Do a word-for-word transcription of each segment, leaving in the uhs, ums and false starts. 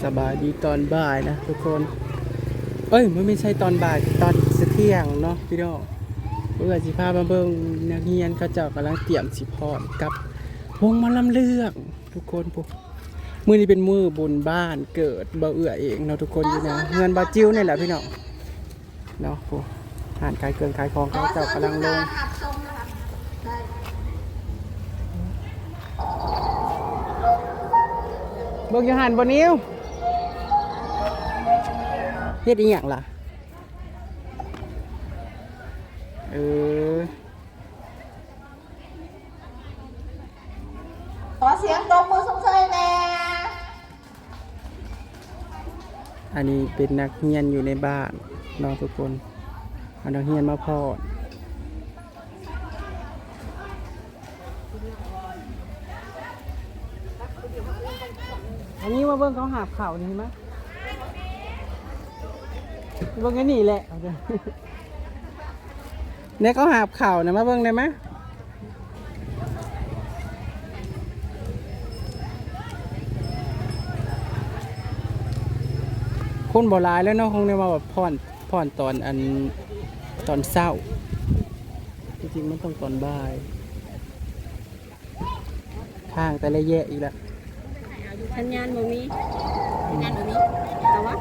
สบายดีตอนบ่ายนะทุกคน เอ้ย มันไม่ใช่ตอนบ่าย ตอนเที่ยงเนาะพี่น้อง เพื่อสิพามาเบิ่งนักเรียนเขาเจ้ากำลังเตรียมสิพร้อมกับวงหมอลำเรื่องทุกคน ผู้มื้อนี้เป็นมื้อบุญบ้านเกิดบ่าวเอื้อเองเนาะทุกคน อยู่ในเฮือนบ่าวจิ๋วนี่แหละพี่น้อง เนาะ ผู้ร้านขายเครื่องขายของเขาเจ้ากำลังลง เบิ่งอยู่หั่นบ่ นิว เฮ็ดอีหยังล่ะ เออ ขอเสียงตบมือชมเชยแหน่ อันนี้เป็นนักเรียนอยู่ในบ้านเนาะทุกคน เอานักเรียนมาพร้อม อันนี้มาเบิ่งเขาหาบข้าวนี่ เห็นไหม เบิ่งอันนี้แหละ เนี่ยเขาหาบข้าวนะ มาเบิ่งได้ไหม คนบ่หลายแล้วเนาะ คงได้มาแบบพร้อม พร้อมตอนอัน ตอนเช้า จริงๆมันต้องตอนบ่าย ทางแต่ละแยกอีกแล้ว สัญญาณบ่มี สัญญาณบ่มี แต่ว่า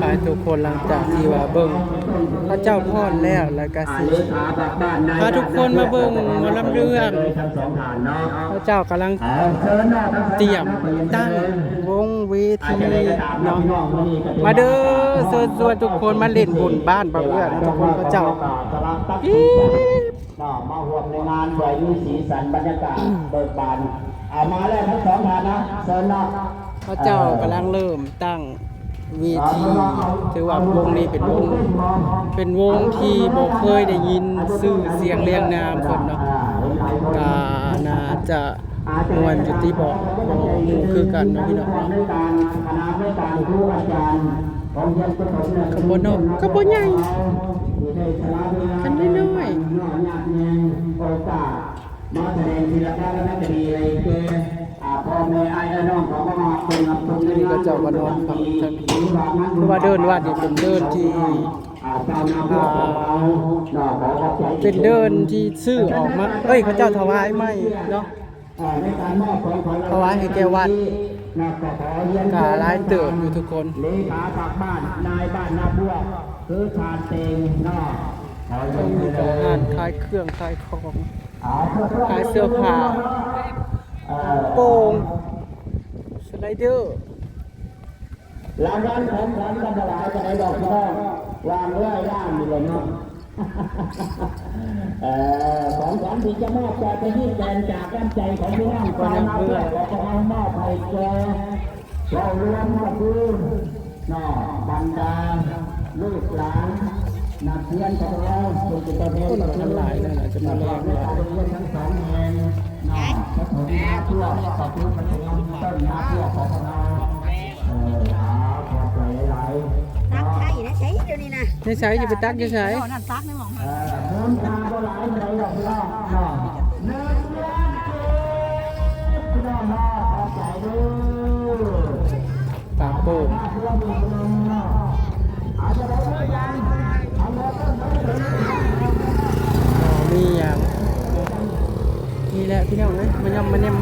ไปทุกคน หลังจากที่ว่าเบิ่งพระเจ้าพรแล้ว แล้วก็สิพาทุกคนมาเบิ่งหมอลำเรื่อง พระเจ้ากำลังเตรียมตั้งวงเวทีเนาะ มาเด้อ เชิญชวนทุกคนมาเล่นบุญบ้านบ่าวเอื้อนะทุกคน พระเจ้า เนาะ มาร่วมในงานเพื่อให้มีสีสันบรรยากาศเบิกบาน เอามาแล้วทั้งสองท่านนะ เชิญเนาะ พระเจ้ากำลังเริ่มตั้งเวที ถือว่าวงนี้เป็นวง เป็นวงที่บ่เคยได้ยินชื่อเสียงเรียงนามเพิ่นเนาะ ก็ จะม่วนอยู่ติบ่ บ่ฮู้คือกันเนาะพี่น้องเนาะ คำบ่นอกคำบ่ใหญ่ กันน้อยๆ มาแสดงศิลปะวัฒนคดีให้แก่ อ่า พ่อแม่อ้ายและน้องของพวกเรา เพิ่นรับชม นี่ก็เจ้าก็นอนพักเทิง คือว่าเดินวัดนี่เป็นเดินที่ อ่า เจ้าหน้าพวกของเรา เนาะ ขอขอบใจ เป็นเดินที่ซื้อออกมา เอ้ย เขาเจ้าถวายใหม่เนาะ เอ่อ ในการมอบของขวัญ ถวายให้แก่วัด เนาะ ก็ขอเรียนเชิญ ก็หลายเติบอยู่ทุกคน เลขาฝากบ้าน นายบ้านนาพวก คือชาญเต็ง เนาะ ขอเรียนเชิญเลย ร้านขายเครื่องขายของ ขายเสื้อผ้า โป่ง สไลเดอร์ รางวัลของขวัญกันหลายจะได้ดอกพี่น้อง วางร้อยล้านนี่เลยเนาะ เอ่อ ของขวัญที่จะมอบจะเป็นที่แทนจากน้ำใจของพี่น้องชาวนาเพื่อขอเอามอบให้แก่ เรารวมมาคืน เนาะ บรรดาลูกหลานนักเรียนของเรา คนจะต้องเรียน คนหลายนั่นน่ะจะมาแรงหลาย ทั้งสองแห่ง เนาะ ปฐมมาทั่ว ประพฤติปฏิบัติต้นมาทั่วของเรา เออ เอาขอบใจหลายๆ ตักไข่นะ ใช้อยู่นี่นะ ในใสอยู่ไปตักอยู่ใส นั่นตักในหม่อง เออ หมุนตาบ่หลายเท่าไหร่ดอกพี่น้อง เนาะ หนึ่งล้านเจ็ด พี่น้องเนาะ ขอบใจเด้อ ปากโป่ง มีอย่าง นี่แหละพี่น้องเอ้ย มายำมาเนม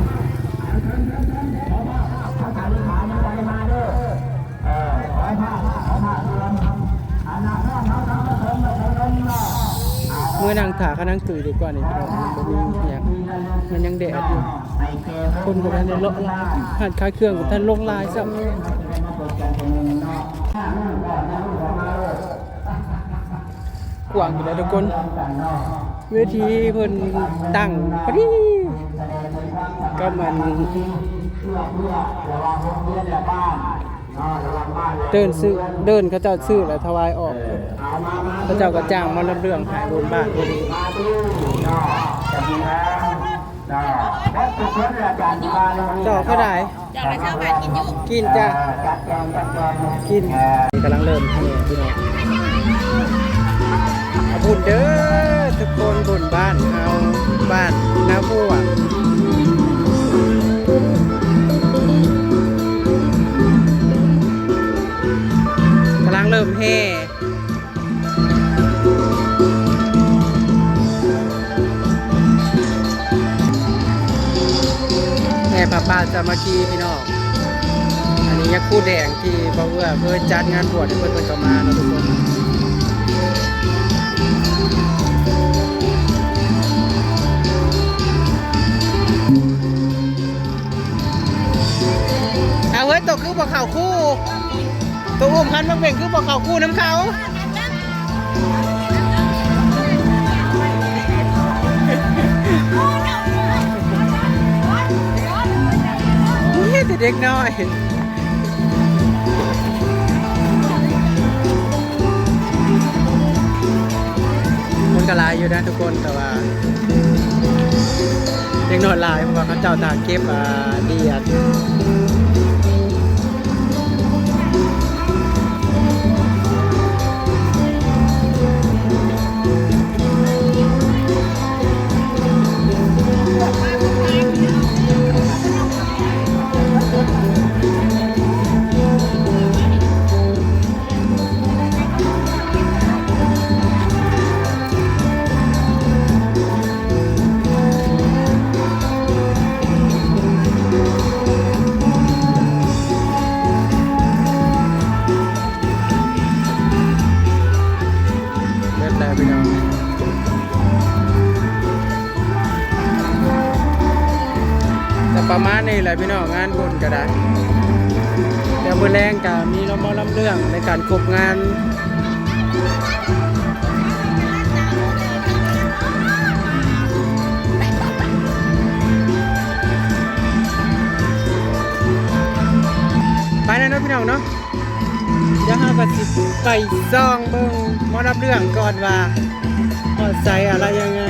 เมื่อนั่งถ่าเขานั่งตุยดีกว่านี่พี่น้อง มันบ่มีอย่าง มันยังแดดอยู่ คนก็บ่ทันได้เลาะหลาย ร้านขายเครื่องก็บ่ทันลงหลายซ้ำ กว้างอยู่แล้วทุกคน เวทีเพิ่นตั้งพอดี ก็มัน เดินซื้อ เดินเขาเจ้าซื้อแล้วถวายออก เขาเจ้าก็จ้างมาลำเรื่องขายบนบ้านพอดี เจ้าเท่าไหร่ เจ้าละเช้าบาทกินอยู่ กินจ้ะ กิน กำลังเริ่มเฮพี่น้อง บุญเด้อทุกคน บุญบ้านเฮา บ้านนาบัว กำลังเริ่มแห่ แห่ผ้าป่าสามัคคีพี่น้อง อันนี้ยาคูแดงที่บ่าวเอื้อเคยจัดงานบวชให้เพิ่น เพิ่นก็มาเนาะทุกคน เอาเฮ้ย ตกคือบ่เข้าคู่ ตัวอุ้มคันบักเบ่งคือบ่เข้าคู่นำเขา นี่แต่เด็กน้อย คนก็หลายอยู่นะทุกคน แต่ว่า เด็กน้อยหลาย เพราะว่าเขาเจ้าถ่าเก็บ อ่า เดียด เลิศแล้วพี่น้อง แต่ประมาณนี้แหละพี่น้อง งานบุญก็ได้ เดี๋ยวมื้อแลงก็มีลำมอลำเรื่องในการครบงาน ไปแล้วเนาะพี่น้องเนาะ เดี๋ยวเราก็สิไปส่องเบิ่งหมอลำเรื่องก่อนว่าฮอดไสอะไรยังไง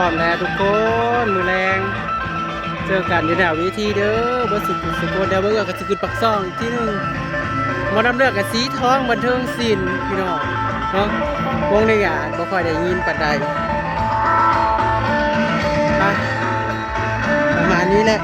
พร้อมแล้วทุกคนมื้อแลง เจอกันอยู่หน้าเวทีเด้อเบิดสุขุสุคนเด้อเบิดก็สิขึ้นปากซ่องอีกทีหนึ่งหมอลำเลือกกับสีทองบันเทิงศิลป์พี่น้องเนาะวงในงานบ่ค่อยได้ยินปานใดอ่ะประมาณนี้แหละ